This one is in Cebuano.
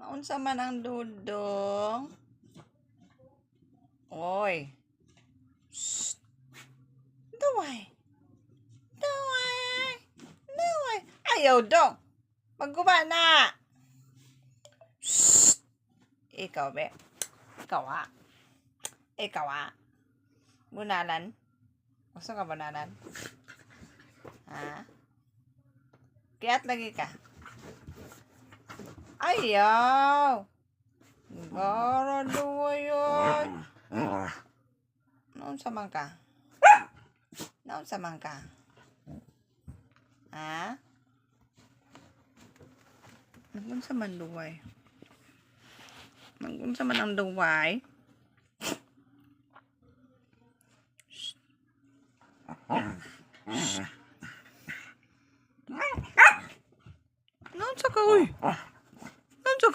Naunsa man ang dudong? Oy. Shh. Duway. Duway. Duway. Ayaw dong. Magguba na. Shh. Ikaw, be. Ikaw, ha. Ikaw, ha. Bunalan. Gusto ka bunalan? Ha? Kiat lagi ka. Ayaw. Gara duway yun. Naunsa man ka? Naunsa man ka? Ha? Nagunsa man duway? Nagunsa man ang duway? Shh. Naunsa ka, uy?